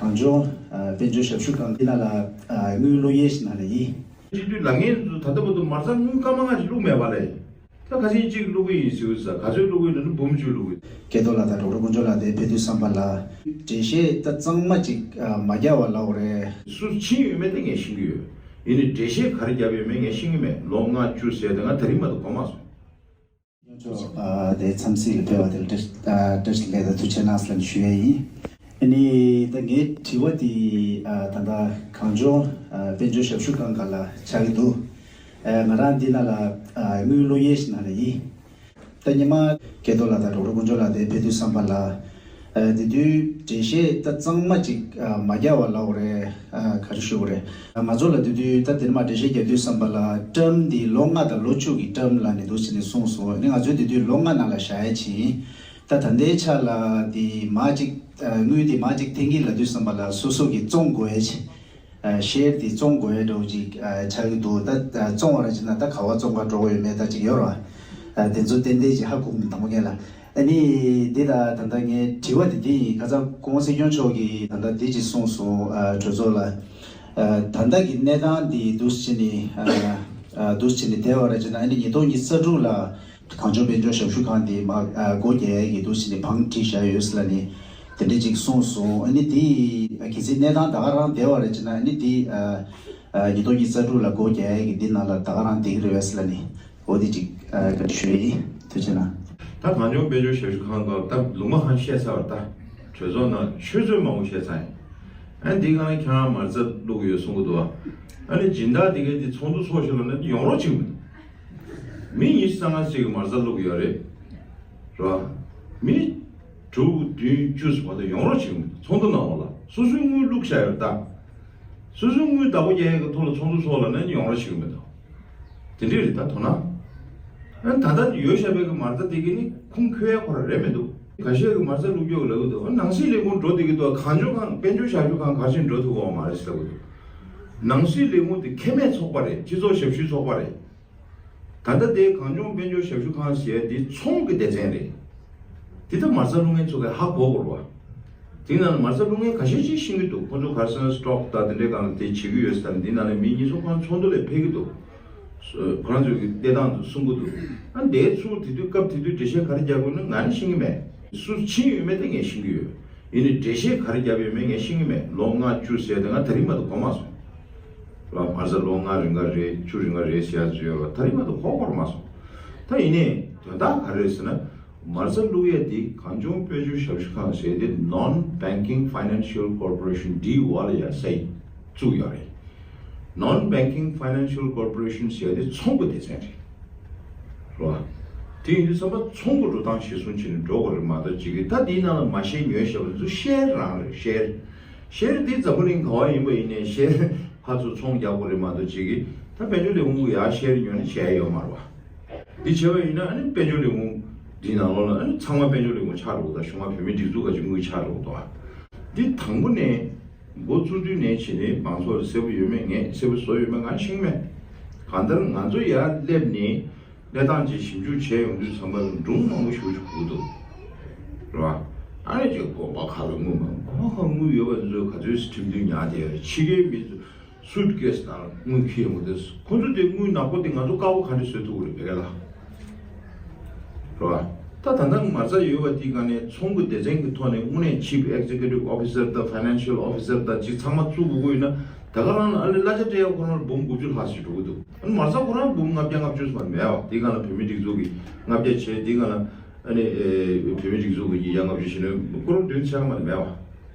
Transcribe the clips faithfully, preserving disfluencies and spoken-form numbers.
གངས་ལྗོངས་ཨ་དཔལ་འབྱོར་ཞབས་ཞུ་ཁང་འདི་ནང་ལ་ཨ་དངུལ་བླུག་ཡས་ཞིག་ནང་ལ་ཡིན། སྤྱི་འཐུས་ལངས་མཁན་ཚོ་ད་ལྟ་བར་དུ་མ་རྩ་དངུལ་སྐར་མ་ལྔ་ཞིག་བླུགས་མེད་པ་ལས། ད་ཁ་སང་གཅིག་བླུགས་ཀྱི་ཡིན་ཟེར་ས་ག་ཚོད་བླུགས་ཀྱི་ཡོད་ན་འབུམ་གཅིག་བླུགས་ཀྱི། སྐལ་རྡོར་ལགས་དང་ཌོག་ཊར་དཀོན་མཆོག་ལགས་དེ་ཕེབས་དུས་ཙམ་པ་ལ་འགྲེལ་བཤད་ད་གཙང་མ་ཅིག་ཨ་མ་རྒྱག་པ་ལབ་དགོས་རེད། སུ་ཕྱིན་ཡོད་མེད་དེ་ངས་ཤེས་ཀྱི་ཡོད། ཡིན་ནའི་འགྲེལ་བཤད་ག་རེ་བརྒྱབ་ཡོད་མེད་ངས་ཤེས་ཀྱི་མེད། ལོ་ལྔ་བཅུ་ཟེར་དེ་ང་ད་རིང་མ་གཏོགས་གོ་མ་སོང་། ལྗོངས་ཕྱོགས་ཨ་དེ་འཚམས་གཟིགས་ལ་ཕེབས་པ་དེ་ལ་བཀྲ་ཨ་བཀྲ་ཤིས་བདེ་ལེགས་དང་ཐུགས་རྗེ་གནང་ཟེར་ལབ་ནས་ཞུ་ཡས་ཡིན། ཨ་ནི་ད་ངའི་དྲི་བ་དེ་ཨ་ད་ལྟ་གངས་ལྗོངས་ཨ་དཔལ་འབྱོར་ཞབས་ཞུ་ཁང་སྒང་ལ་ཆགས་ཀྱི་འདུག་ཨ་ང་རང་འདི་ནང་ལ་ཨ་དངུལ་བླུག་ཡས་ཞིག་ནང་ལ་ཡིན། ད་ཉི་མ་སྐལ་རྡོར་ལགས་དང་ཌོག་ཊར་དཀོན་མཆོག་ལགས་དེ་ཕེབས་དུས་ཙམ་པ་ལ། ཨ་དེ་དུས་འགྲེལ་བཤད་ད་གཙང་མ་ཅིག་ཨ་མ་རྒྱག་པ་ལབ་དགོས་རེད། ཨ་ག་རེ་ཞུ་དགོས་རེད། ང་ཚོ་ལ་དེ་དུས་ད་དེ་ནས་མར་འགྲེལ་བཤད་རྒྱག་དུས་ཙམ་པ་ལ་ཊརམ་འདི་ལོ་ལྔ་དང་ལོ་བཅུ་གི་ཊརམ་ལབ་ནས་འདུག་བྱས་ནས་གསུངས་སོང་། ཨ་ནི་ང་ཚོས་དེ་དུས་ལོ་ལྔ་ནང་ལ་བཞག་ཡ་ཕྱིན། ད་ད་ལྟའི་ཆ་ལ་དེ་མར་ཅིག་ཨ་དངུལ་དེ་མར་ཅིག་འཐེན་གྱི་ལབ་དུས་ཙམ་པ་ལ་སོ་སོ་གིས་བཙོང་དགོས་ཡ་ཕྱིན། ཨ་ཤེར་དེ་བཙོང་དགོས་ཡ་འདྲ་བོ་ཅིག་ཨ་ཆགས་ཀྱི་འདུག་ད་ཨ་བཙོང་བ་ར་བྱས་ན་ད་ག་པར་བཙོང་ག་འགྲོ་གི་ཡོད་མེད་ད་ཅིག་ཡོད་རེད་བ། ཨ་དེ་ཚོ་ཏན་ཏན་ཅིག་ཧ་གོ་གི་མི་འདུག་མ་ངེས་ལ། ཨ་ནི་འདི་ལ་ད་ལྟ་ངའི་དྲི་བ་དེ་འདི་ཡིན། ཁ་སང་སྐུ་ངོ་སྲིད་སྐྱོང་མཆོག་གིས་ད་ལྟ་འདི་ཅིག་གསུངས་སོང་། ཨ་གྲོས་ཚོགས་ལ། ཨ་ད་ལྟ་གི་གནས་སྟངས་འདི་འདུག་སེ་བྱས་ནས་ཨ་ཨ་འདུག་སེ་བྱས་ནས་བསྡད་པ་ར་བྱས་ན་ཨ་ནི་ཉིས་སྟོང་ཉི་ཤུ་རྩ་དྲུག་ལ་གངས་ལྗོངས་དཔལ་འབྱོར་ཞབས་ཞུ་ཁང་འདི་མ་ཨ་སྒོ་རྒྱག་ཡས་ཀྱི་འདུག་སེ་བྱས་ནས་བང་བསྒྲིགས་བཞག་ཡོད་ཟེར་ལབ་ནས་དེ་འདྲ་ཅིག་གསུངས་སོང་། ཨ་ནི་འདི་ཨ་གལ་སྲིད་གནས་སྟངས་ད་ག་རང་བསྡད་པ་ར་བྱས་ན་ཨ་ནི་འདི་ཨ་ཨ་ཉིས་སྟོང་ཉི་ཤུ་རྩ་དྲུག་ལ་སྒོ་རྒྱག་ཡས་ཀྱི་འདི་ནང་ལ་ད་ག་རང་བསྡད་ཀྱི་རེད་པས་ཟེར་ལབ་ནས། འོ་དེ་ཅིག་ཨ་བཀའ་འདྲི་ཞུ་ཡས་ཡིན། ཐུགས་རྗེ་གནང་། ད་གངས་ལྗོངས་དཔལ་འབྱོར་ཞབས་ཞུ་ཁང་སྐབས་ད་ལུང་པ་གང་བཤད་ཚར་བ། ད་གྲོས་ཚོགས་ནང་ཆུ་ཚོད་མང་པོ་བཤད་ཚར་ཡིན། ཨ་འདི་གང་ཁྱེད་རང་མ་རྩ་བླུག་ཡོད་གསུང་གི་འདུག་ཨ་ནི་སྦྱིན་བདག་དེ་གའི་དེ་ཚོགས་འདུ་ཚོགས་ཤིག་ལ་ནི་ཡོང་རོགས་བྱེད་གི་མི་འདུག་མི་ཉི་ཤུ་རྩ་ལྔ་ཙམ་གྱིས་མ་རྩ་བླུག་ཡོད་རེད། རེད་བ། མི་དྲུག་བདུན་བཅུ་ཙམ་བར་དུ་ཡོང་རོགས་བྱེད་གི་མི་འདུག་ཚོགས་འདུ་གནང་བ་ལ་སོ་སོའི་དངུལ་བླུག་བཞག་ཡོད་ད། སོ་སོའི་དངུལ་བདག་པོ་རྒྱག་ཡས་ཀྱི་ཐོག་ལ་ཚོགས་འདུ་ཚོགས་ལ་ནི་ཡོང་རོགས་བྱེད་གི་མི་འདུག་དེ་འདྲས་རེད་ད་དོ་སྣང་། ཨ་ནི་ད་ལྟ་ཡོད་བཞག་པའི་གི་མ་རྩ་དེ་གི་ནི་ཁུངས་འཁྱོལ་ཡ་ཁོ་རང་རེད་མི་འདུག་ཁ་ཤས་ཀྱི་མ་རྩ་བླུག་རྒྱུ་ལབ་གི་འདུག་ཨ་ནང་སྲིད་ལས་ཁུངས་འགྲོ་བསྡད་ཀྱི་འདུག་གངས་ལྗོངས་ཁང་དཔལ་འབྱོར་ཞབས་ཞུ་ཁང་ག་རེ་བྱས་འགྲོ་ཐུབ་ཀྱི་ཡོད་མ་རེད་ཟེར་ལབ་གི་འདུག་ནང་སྲིད་ལས་ཁུངས་དེ་ཁེ་མེད་ཚོགས་པ་རེད། སྤྱི་ཚོགས་ཞབས་ཞུའི་ཚོགས་པ་རེད། ད་ལྟ་དེ་གངས་ལྗོངས་དཔལ་འབྱོར་ཞབས་ཞུ་ཁང་ཟེར་ཡ་དེ་ཚོང་གི་སྡེ་ཚན་རེད། དེ་ད་མ་རྩ་བླུག་མཁན་ཚོ་གས་ཧ་གོ་དགོས་རེད་བ། དེ་ནང་ལ་མ་རྩ་བླུག་མཁན་ཁ་ཤས་ཅིག་ཤེས་ཀྱི་འདུག་ཁོ་ཚོ་ག་རེ་ཟེར་ན་སི་ཊོག་དང་དེ་འདྲའི་སྒང་ལ་དེ་བྱེད་ཀྱི་ཡོད་ཟེར་ནས་འདི་ནང་ལ་མི་གཉིས་གསུམ་ཁོ་རང་ཚོགས་འདུ་ལ་ཕེབས་ཀྱི་འདུག་ཁོ་རང་ཚོའི་གི་གནས་སྟངས་དེ་གསུང་གི་འདུག་ཨ་འདིའི་ཚུར་དེ་དུས་སྐབས་དེ་དུས་འགྲེལ་བཤད་ག་རེ་རྒྱག་དགོས་ན་ང་ནི་ཤེས་ཀྱི་མེད། སུ་ཕྱིན་ཡོད་མེད་དེ་ངས་ཤེས་ཀྱི་ཡོད། ཡིན་ནའི་འགྲེལ་བཤད་ག་རེ་བརྒྱབ་ཡོད་མེད་ངས་ཤེས་ཀྱི་མེད། ལོ་ལྔ་བཅུ་ཟེར་དེ་ང་ད་རིང་མ་གཏོགས་གོ་མ་སོང་། ར་མ་རྩ་ལོ་ལྔ་རིང་ག་རེད་བཅུ་རིང་ག་རེད་ཟེར་ཡ་ཚོ་ཡོད་ར་ད་རིང་མ་གཏོགས་གོ་གོ་མ་སོང་། ད་ཡིན་ནའི་དོན་དག་ག་རེ་རེད་ཟེར་ན། མ་རྩ་བླུག་ཡས་དེ་གངས་ལྗོངས་དཔལ་འབྱོར་ཞབས་ཞུ་ཁང་ཟེར་དེ་Non Banking Financial Corporation ཌི་ཝ་ལ་ཡ་ས་ཡིག་བཙུགས་ཡོད་རེད། Non Banking Financial Corporation ཟེར་དེ་ཚོང་གི་སྡེ་ཚན་རེད། རེད་བ། དེ་ཡིན་དུས་ཙམ་པ་ཚོང་གི་འགྲོ་སྟངས་གཞིར་བཟུང་བྱས་ནས་འགྲོ་དགོས་རེད་མ་གཏོགས་ཅིག་གིས་ད་དེའི་ནང་ལ་མ་ཤེར་ཉོས་བྱས་པ་དེ་ཚོ་ཤེར་རང་རེད་ཤེར། ཤེར་དེ་འཛམ་བུ་གླིང་ག་བ་ཡིན་པ་ཡིན་ནའི་ཤེར་ཕར་ཚུར་ཚོང་རྒྱག་དགོས་རེད་མ་གཏོགས་ཅིག་གིས་ད་དཔལ་འབྱོར་ལས་ཁུངས་ཀྱི་ཡར་ཤེར་ཉོས་ནས་བྱས་ཡོད་མ་རེད་བ། འདི་བྱས་པ་ཡིན་ན་ཨ་ནི་དཔལ་འབྱོར་ལས་ཁུངས་འདིའི་ནང་ལོགས་ལ་ཨ་ནི་ཚང་མ་དཔལ་འབྱོར་ལས་ཁུངས་ཆགས་འགྲོ་གི་འདུག་གཞུང་ལ་བོད་མིའི་སྒྲིག་འཛུགས་ག་ཅིག་དངུལ་ཆགས་འགྲོ་གི་འདུག་ཨ། འདི་དང་པོ་ནས་འགོ་བཙུགས་དུས་ནས་བྱས་ནས་མང་ཚོགས་ལ་གསལ་པོ་ཡོད་མེད་ངས་གསལ་པོ་བཟོ་ཡོད་མེད་ང་ཤེས་ཀྱི་མེད། གང་ལྟར་ང་ཚོ་ཡར་སླེབས་ནས་གནས་སྟངས་ཅིག་ཞིབ་འཇུག་བྱས་ཡོང་དུས་ཙམ་པ་ལ་སྒྲུང་མང་པོ་ཞིག་ཞུ་དགོས་འདུག་རེད་བ། ཨ་ནི་ཅིག་དགོན་པ་ཁག་ལ་དངུལ་མང་པོ་ཁག་དངུལ་ཡོད་པ་ཚོས་ག་ཚོད་ཁྲིམས་མཐུན་ཉར་བསྡད་ཡོད་རེད། ཕྱི་རྒྱལ་མི་ཚོ་སུཊ་ཀེ་སི་ནང་ལ་དངུལ་འཁྱེར་ཡོང་གི་འདུག་ཁོ་ཚོ་དེ་དངུལ་ནག་པོ་དེ་ང་ཚོ་དཀར་པོ་ག་འདྲ་བཟོ་ཐུབ་ཀྱི་རེད་བོད་སྐད་ལ། རེད་བ། ད་ད་ལྟ་མ་རྩ་ཡོད་པ་དེའི་སྒང་ནས་ཚོང་གི་སྡེ་ཚན་གྱི་ཐོག་ནས་དངོས་གནས་ཆིབ་ཨེག་ཛེ་ཀེ་ཊིབ་ཨོ་ཕི་སར་དང་ཕའི་ནན་ཤལ་ཨོ་ཕི་སར་དང་ཅིག་ཚང་མ་བཙུགས་དགོས་ཀྱི་ཡོད་ན་ད་ག་རང་ལ་ཨ་ནི་གླ་ཆ་སྤྲད་ཡག་ཁོ་རང་ལ་འབུམ་དགུ་བཅུ་ལྷག་ཞིག་འགྲོ་གི་འདུག་ཨ་ནི་མ་རྩ་ཁོ་རང་འབུམ་ལྔ་བརྒྱ་ལྔ་བཅུ་ཙམ་མ་མེད་བ། དེའི་སྒང་ལ་བོད་མིའི་སྒྲིག་འཛུགས་ཀྱི་ལྔ་བརྒྱ་བྱས་དེའི་སྒང་ལ་ཨ་ནི་ཨེ་བོད་མིའི་སྒྲིག་འཛུགས་ཀྱི་ཉིས་བརྒྱ་ལྔ་བཅུ་བྱས་ན་སྐོར་བདུན་ཆ་མ་མེད་བ།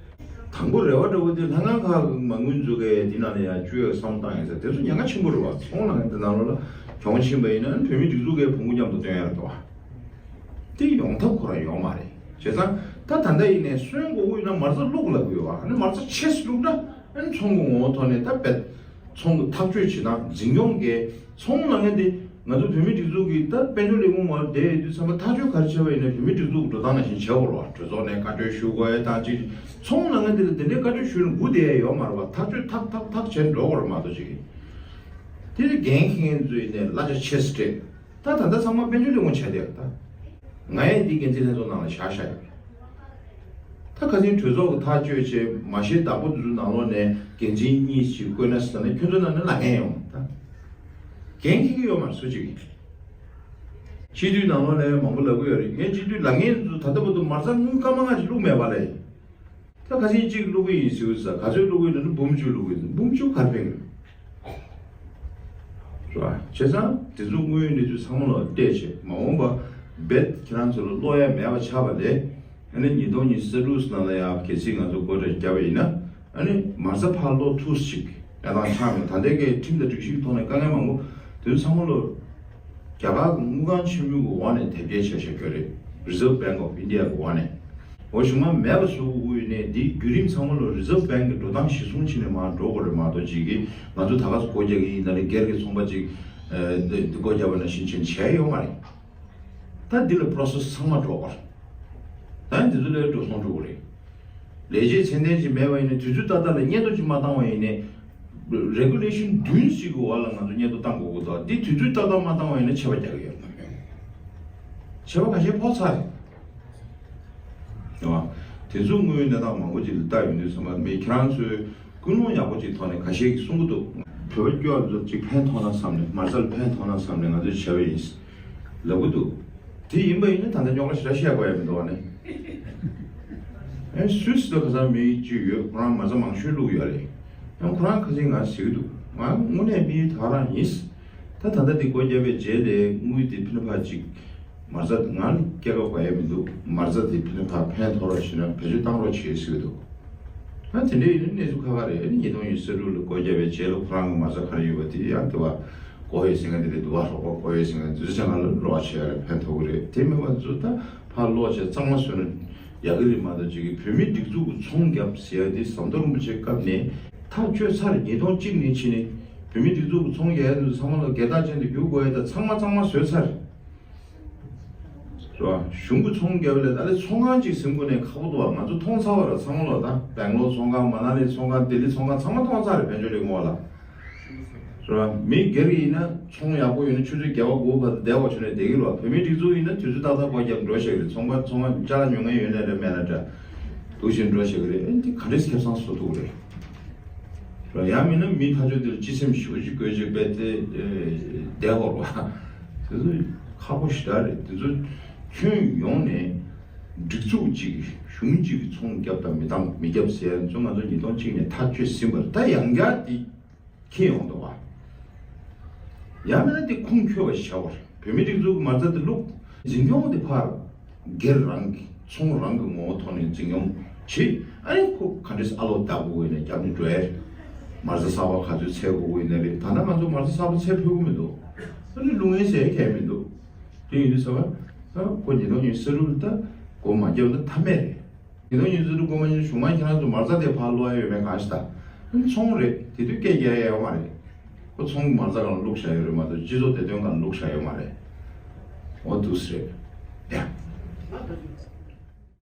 དང་པོ་རེ་བ་འདྲ་བོ་དེ་ལྷན་ཁང་ཁག་གི་མ་དངུལ་འཛུགས་མཁན་དེ་ནང་ལ་ཡང་བཅོལ་ཡག་བསམ་བློ་བཏང་ཡིན་ཟེར་དེ་ཚོ་ཉེན་ཁ་ཆེན་པོ་རེད་བ། ཚོང་ལབ་མཁན་དེ་ནང་ལོགས་ལ་གྱོང་ཕྱིན་པ་ཡིན་ན་བོད་མིའི་སྒྲིག་འཛུགས་ཀྱིས་བོང་གུ་མཉམ་དུ་སྟོན་ཡག་རེད་དོ། དེ་ཡོང་ཐབས་ཁོ་རང་ཡོད་མ་རེད། བྱས་ཙང་ད་ད་ལྟ་ཡིན་ནའི་སོན་དགོས་ཀྱི་ཡོད་ན་མ་རྩ་བླུག་ལབ་ཀྱི་ཡོད་བ། ཨ་ནི་མ་རྩ་ཆེ་སེ་བླུག་ན་ཨ་ནི་ཚོང་གི་ངོ་བོ་ཐོག་ནས་ད་བེད། ཚོང་གི་ཐག་གཅོད་བྱེད་སྟངས་འཛིན་སྐྱོང་གི་ཚོང་ལབ་མཁན་དེ་ང་ཚོ་བོད་མིའི་སྒྲིག་འཛུགས་ཀྱི་ད་དཔལ་འབྱོར་ལས་ཁུངས་བར་བསྡད་ཡོད་དུས་ཚང་མ་ཐག་གཅོད་ག་རེ་བྱས་པ་ཡིན་ན་བོད་མིའི་སྒྲིག་འཛུགས་ཀྱི་འགྲོ་སྟངས་ནང་བཞིན་བྱེད་དགོས་རེད་བ། གྲོས་ཚོགས་ནས་བཀའ་འཁྲོལ་ཞུ་དགོས་ཡ་དང་ཅིག་ཚོང་ལབ་མཁན་དེ་ལ་དེ་འདྲའི་བཀའ་འཁྲོལ་ཞུས་ན་སྒུག་བསྡད་ཡ་ཡོད་མ་རེད་བ། ཐག་གཅོད་ཐག་ཐག་ཐག་བྱས་འགྲོ་དགོས་རེད་མ་གཏོགས་ཅིག་གིས་དེ་ལ་འགན་འཁྱེར་མཁན་ཚོས་ནས་གླ་ཆ་ཆེ་སེ་སྤྲད། ད་ད་ལྟ་ཚང་མ་དཔལ་འབྱོར་ལས་ཁུངས་བྱས་བསྡད་ཡོད་ད། ང་ཡང་འདི་འགན་འཛིན་ལྷན་ཚོགས་ནང་ལ་བཞག་བཞག་ཡོད། ད་ ད་ཁ་སང་གྲོས་ཚོགས་ཀྱི་ཐག་གཅོད་བྱས་མ་བཞེས་བདག་པོ་དེ་ཚོའི་ནང་ལོགས་ནས་འགན་འཛིན་གཉིས་ཤིག་བསྐོས་ན་ཟེར་ན་ཁྱོད་ཚོ་ནང་ནས་ལབ་མཁན་ཡོང་ད། འགན་འཁྱེར་གྱི་ཡོད་མ་རེད་སུ་གཅིག་གིས། སྤྱི་འཐུས་ནང་ལོགས་ནས་མང་པོ་ལབ་གི་ཡོད་རེད། ངས་སྤྱི་འཐུས་ལབ་མཁན་ཚོ་ད་ལྟ་བར་དུ་མ་རྩ་དངུལ་སྐར་མ་ལྔ་ཞིག་བླུགས་མེད་པ་ལས། ད་ཁ་སང་གཅིག་བླུགས་གི་ཡིན་ཟེར་གི་ཟེར། ག་ཚོད་བླུགས་གི་ཡིན་ན་འབུམ་བཅུ་བླུགས་གི་ཡིན། འབུམ་བཅུ་ག་རེ་ཕན་གི་རེད། རེད་བ། བྱས་ཙང་དེ་ཚོ་དངོས་ཡོད་གནས་ཚུལ་ཚང་མ་ལ་བལྟས་བྱས་མ་འོངས་པ་རྦད་ཁྱེད་རང་ཚོ་ལ་བློ་ཡ་མེད་པ་ཆགས་པ་ལས། ཨ་ནི་ཉིས་སྟོང་ཉི་ཤུ་རྩ་དྲུག་ནང་ལ་ཡང་གལ་སྲིད་ང་ཚོ་འགོ་ཁྲིད་བརྒྱབ་པ་ཡིན་ན། ཨ་ནི་མ་རྩ་ཕར་སློག་ཐུབ་ཅིག་ཡ་ཐང་ཆགས་མེད། ད་ལྟའི་གི་ཁྲིམས་དང་སྒྲིག་གཞི་གི་ཐོག་ནས་དཀའ་ངལ་མང་པོ་དེ་ཚོ་ཚང་མ་ལ། རྒྱ་གར་གྱི་དངུལ་ཁང་ཆེན་མོའི་གི་འོག་ནས་དེབ་སྐྱེལ་བྱས་བཞག་ཡོད་རེད། Reserve Bank of India གི་འོག་ནས། འོ་གཞུག་མ་མེད་པ་བཟོ་དགོས་ཡོད་ནས་འདིའི་བརྒྱུད་རིམ་ཚང་མ་ལ་Reserve Bank གི་འགྲོ་སྟངས་གཞིར་བཟུང་བྱས་ནས་མར་འགྲོ་དགོས་རེད་མ་གཏོགས་ཅིག་གིས་ང་ཚོ་ད་ག་སེ་སྒོ་རྒྱག་གི་ཡིན་ད་ནི་སྒེར་གྱི་ཚོང་པ་ཅིག་ཨ་འདི་སྒོ་རྒྱབ་པ་ནང་བཞིན་བྱས་ནས་བྱས་ཡོད་མ་རེད། ད་འདི་ལ་process ཚང་མ་འགྲོ་དགོས་རེད། ད་འདི་ཚོ་ལས་འགྲོ་སོང་འགྲོ་གི་རེད། ལས་བྱེད་ཚད་ལྡན་ཅིག་མེད་པ་ཡིན་ན་དུས་ཚོད་ཏག་ཏག་ལ་སྙན་ཐོ་ཅིག་མ་བཏང་བ་ཡིན་ནའི། Regulation བདུན་ཞིག་གི་འོག་ལ་ང་ཚོ་སྙན་ཐོ་བཏང་དགོས་ཀྱི་འདུག་འདི་དུས་ཚོད་ཏག་ཏག་མ་བཏང་བ་ཡིན་ན་ཆད་པ་རྒྱག་གི་ཡོད། ཆད་པ་ཁ་ཤས་ཕོག་ཚར་རེད། རེད་བ། དེ་ཚོ་དངོས་ཡོད་གནས་སྟངས་མང་པོ་ཅིག་ལ་ལྟ་ཡོང་དུས་ཚང་མ་མི་ཁྱེད་རང་ཚོའི་ཀུན་སློང་ཡག་པོ་ཅིག་ཐོག་ནས་ཁ་ཤས་ཀྱིས་གསུང་གི་འདུག་བོད་པ་སྐྱོ་བ་ཚོ་ཅིག་ཕན་ཐོགས་ན་བསམ་ནས་མ་རྩ་ལ་ཕན་ཐོགས་ན་བསམ་ནས་ང་ཚོས་བྱས་པ་ཡིན། ལབ་གི་འདུག་དེ་ཡིན་པ་ཡིན་ན་ད་ལྟ་རྙོག་དྲ་ཞེ་དྲག་བཤད་དགོས་ཡ་མི་འདུག་བ་ནི། ཨེ་སུད་སི་ལ་ཁ་སང་མི་གཅིག་ཡོད། ཁོ་རང་མ་རྩ་མང་ཤོས་བླུགས་ཡོད་རེད། ཡང་ཁོ་རང་ཁ་སང་ང་ཟེར་གི་འདུག་ང་དངོས་གནས་མི་ད་རང་ཡིན། ད་ད་ལྟ་འདི་སྒོ་བརྒྱབ་པའི་རྗེས་ལས་དངུལ་འདི་ཕི་ན་ཕ་ཅིག་མ་རྩ་ང་ནི་སྐྱེལ་དགོས་ཡ་མི་འདུག་མ་རྩ་འདི་ཕི་ན་ཕ་ཕན་ཐོགས་རོགས་བྱས་ན་བེད་སྤྱོད་བཏང་རོགས་བྱེད་ཟེར་གི་འདུག་ཨ་དེ་འདྲ་ཡིན་ན་གནས་ཚུལ་ཁག་ཁག་རེད། ཨ་ནི་ཉིས་སྟོང་ཉི་ཤུ་རྩ་དྲུག་ལ་སྒོ་བརྒྱབ་པའི་རྗེས་ལ་ཁོ་རང་གི་མ་རྩ་ག་རེ་ཡོད་པ་དེ་ཡང་དེ་བ་གོ་ཡོད་ཟེར་མཁན་དེ་རེད་འདུག་བ། རོགས་པ་གོ་ཡོད་ཟེར་མཁན་དེ་ཚོ་ཅང་ང་ལ་རོགས་བྱེད་ཡ་ལ་ཕན་ཐོགས་གི་རེད། དེ་མིན་པ་ཚོ་ད་ཕར་སློག་བྱས་གཙང་མ་བཟོས་ན་ཡག་གི་རེད་མ་གཏོགས་ཅིག་གི་བོད་མིའི་སྒྲིག་འཛུགས་ཀྱི་ཚོང་བརྒྱབ་ཟེར་ཡ་དེ་ཟམ་གདོང་རིན་པོ་ཆེ་སྐབས་ནས་ཐག་གཅོད་ཚར། ཉིས་སྟོང་གཅིག་ནས་ཕྱིན་ནས་བོད་མིའི་སྒྲིག་འཛུགས་ཀྱི་ཚོང་རྒྱག་ཡ་དེ་ཚོ་ཚང་མ་ལ་འགལ་རྟགས་ཅན་དུ་འགྱུར་དགོས་ཡ་ད་ཚང་མ་གཙང་མ་བཟོས་ཚར། རེད་བ། གཞུང་གི་ཚོང་རྒྱག་ལས་ད་ལས་ཚོང་ཁང་གཅིག་ཟིན་དགོས་ནས་ཁག་པོ་འདུག་བ། ང་ཚོ་མཐོང་ཚར་བ་ར་ཚང་མ་ལོ་ད་སྦེང་ལོར་ཚོང་ཁང་མ་ན་ལི་ཚོང་ཁང་ལྡི་ལི་ཚོང་ཁང་ཚང་མ་མཐོང་ཚར་རེད། དཔལ་འབྱོར་རིག་ངོ་ལ། རེད་བ། མི་སྒེར་ཡིན་ན་ཚོང་ཡག་པོ་ཡོད་ན་ཆུ་ཚོད་བརྒྱད་པ་དགུ་པ་བར་དུ་བསྡད་དགོས་བྱུང་ནས་བསྡད་ཀྱི་རེད་བ། བོད་མིའི་སྒྲིག་འཛུགས་ཡིན་ན་དུས་ཚོད་ཏག་ཏག་སྒོ་བརྒྱབ་འགྲོ་ཤེས་ཀྱི་རེད། ཚོང་པ་ཚོང་པ་ཅ་ལག་ཉོ་མཁན་ཡོད་ན་རེད་མེད་ན་འདྲ། འདུག་བཞིན་འགྲོ་ཤེས་ཀྱི་རེད། ཨེ་འདི་ག་འདྲས་ཁེ་བཟང་བཟོ་ཐུབ་ཀྱི་རེད། རེད་བ། ཡང་མིན་ན་མི་ཐག་ཆོད་འདིར་སྤྱི་སེམས་ཞེ་པོ་ཅིག་དགོས་ཅིག་དཔེ་དེ་བསྡད་ཡོད་རེད་བ། དེ་ཚོ་ཁག་པོ་ཞེ་དྲག་རེད། དེ་ཚོ་ཁྱོན་ཡོངས་ནས་སྒྲིག་འཛུགས་གཅིག་གིས་གཞུང་གཅིག་གིས་ཚོང་བརྒྱབ་དང་མི་བཏང་མི་བརྒྱབ་ཟེར་ཡ་ཚོ་ང་ཚོ་ཉིས་སྟོང་གཅིག་ནས་ཐག་གཅོད་ཟིན་པ་རེད། ད་ཡང་བསྐྱར་དེ་འཁྱེར་ཡོང་འདུག་བ། ཡང་མིན་ན་དེ་ཁུངས་འཁྱོལ་བ་ཞིག་བྱ་བར་བོད་མི་སྒྲིག་འཛུགས་ཀྱི་མ་རྩ་དེ་བླུགས། འཛིན་སྐྱོང་དེ་ཕར་སྒེར་རང་གི་ཚོང་རང་གི་ངོ་བོ་ཐོག་ནས་འཛིན་སྐྱོང་བྱེད། ཨ་ནི་ཁོ་ག་འདྲས་ཨ་ལོ་བདག་དགོས་ཡིན་ན་རྒྱབ་ནས་འགྲོ་ཡ། མ་རྩ་གསར་པ་ག་ཚོད་འཚོལ་དགོས་ཡིན་ན་རེད། ད་ལྟ་ང་ཚོ་མ་རྩ་གསར་པ་འཚོལ་ཕོད་ཀྱི་མི་འདུག་ཨ་ནི་བླུག་མཁན་ཟེར་མཁན་མི་འདུག་དེ་ཡིན་དུས་ཙམ་པ་ཁོ་ཉིས་སྟོང་ཉི་ཤུ་རྩ་དྲུག་ལ་ད་སྒོ་མ་བརྒྱབ་ན་ཐབས་མེད་རེད། ཉིས་སྟོང་ཉི་ཤུ་རྩ་དྲུག་སྒོ་མ་ཉིན་གཞུག་མ་ཁྱེད་རང་ཚོ་མ་རྩ་དེ་ཕར་སློག་ཡ་ཡོད་མེད་གང་ཤེས་ད། ཚོང་རེད། དེ་དུས་སྐད་རྒྱག་ཡ་ཡོད་མ་རེད། ཁོ་ཚོང་གི་མ་རྩ་སྒང་ལ་བླུགས་བཞག་ཡོད་རེད་མ་གཏོགས་སྤྱི་ཚོགས་བདེ་དོན་སྒང་ལ་བླུགས་བཞག་ཡོད་མ་རེད། འོ་འདུག་སེ་རེད། ཡ།